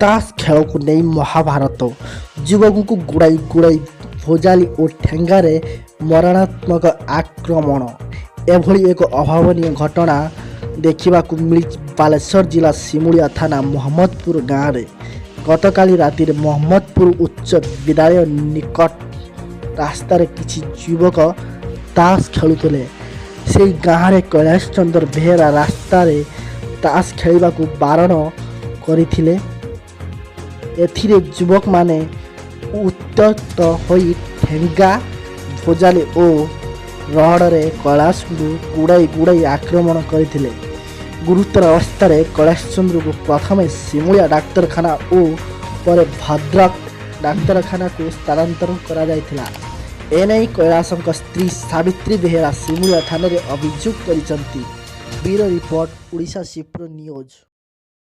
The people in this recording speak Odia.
ତାସ୍ ଖେଳକୁ ନେଇ ମହାଭାରତ। ଯୁବକଙ୍କୁ ଗୁଡ଼ାଇ ଗୁଡ଼ାଇ ଭୋଜାଲି ଓ ଠେଙ୍ଗାରେ ମରଣାତ୍ମକ ଆକ୍ରମଣ। ଏଭଳି ଏକ ଅଭାବନୀୟ ଘଟଣା ଦେଖିବାକୁ ମିଳିଛି ବାଲେଶ୍ୱର ଜିଲ୍ଲା ସିମୁଳିଆ ଥାନା ମହମ୍ମଦପୁର ଗାଁରେ। ଗତକାଲି ରାତିରେ ମହମ୍ମଦପୁର ଉଚ୍ଚ ବିଦ୍ୟାଳୟ ନିକଟ ରାସ୍ତାରେ କିଛି ଯୁବକ ତାସ୍ ଖେଳୁଥିଲେ। ସେହି ଗାଁରେ କୈଳାସ ଚନ୍ଦ୍ର ବେହେରା ରାସ୍ତାରେ ତାସ୍ ଖେଳିବାକୁ ବାରଣ କରିଥିଲେ। ଏଥିରେ ଯୁବକମାନେ ଉତ୍ତ୍ୟକ୍ତ ହୋଇ ଠେଙ୍ଗା, ଭୋଜାଲି ଓ ରଡ଼ରେ କୈଳାସଙ୍କୁ ଗୁଡ଼ାଇ ଗୁଡ଼ାଇ ଆକ୍ରମଣ କରିଥିଲେ। ଗୁରୁତର ଅବସ୍ଥାରେ କୈଳାସ ଚନ୍ଦ୍ରଙ୍କୁ ପ୍ରଥମେ ସିମୁଳିଆ ଡାକ୍ତରଖାନା ଓ ପରେ ଭଦ୍ରକ ଡାକ୍ତରଖାନାକୁ ସ୍ଥାନାନ୍ତର କରାଯାଇଥିଲା। ଏନେଇ କୈଳାସଙ୍କ ସ୍ତ୍ରୀ ସାବିତ୍ରୀ ବେହେରା ସିମୁଳିଆ ଥାନାରେ ଅଭିଯୋଗ କରିଛନ୍ତି। ବ୍ୟୁରୋ ରିପୋର୍ଟ, ଓଡ଼ିଶା ସିପ୍ରୋ ନ୍ୟୁଜ୍।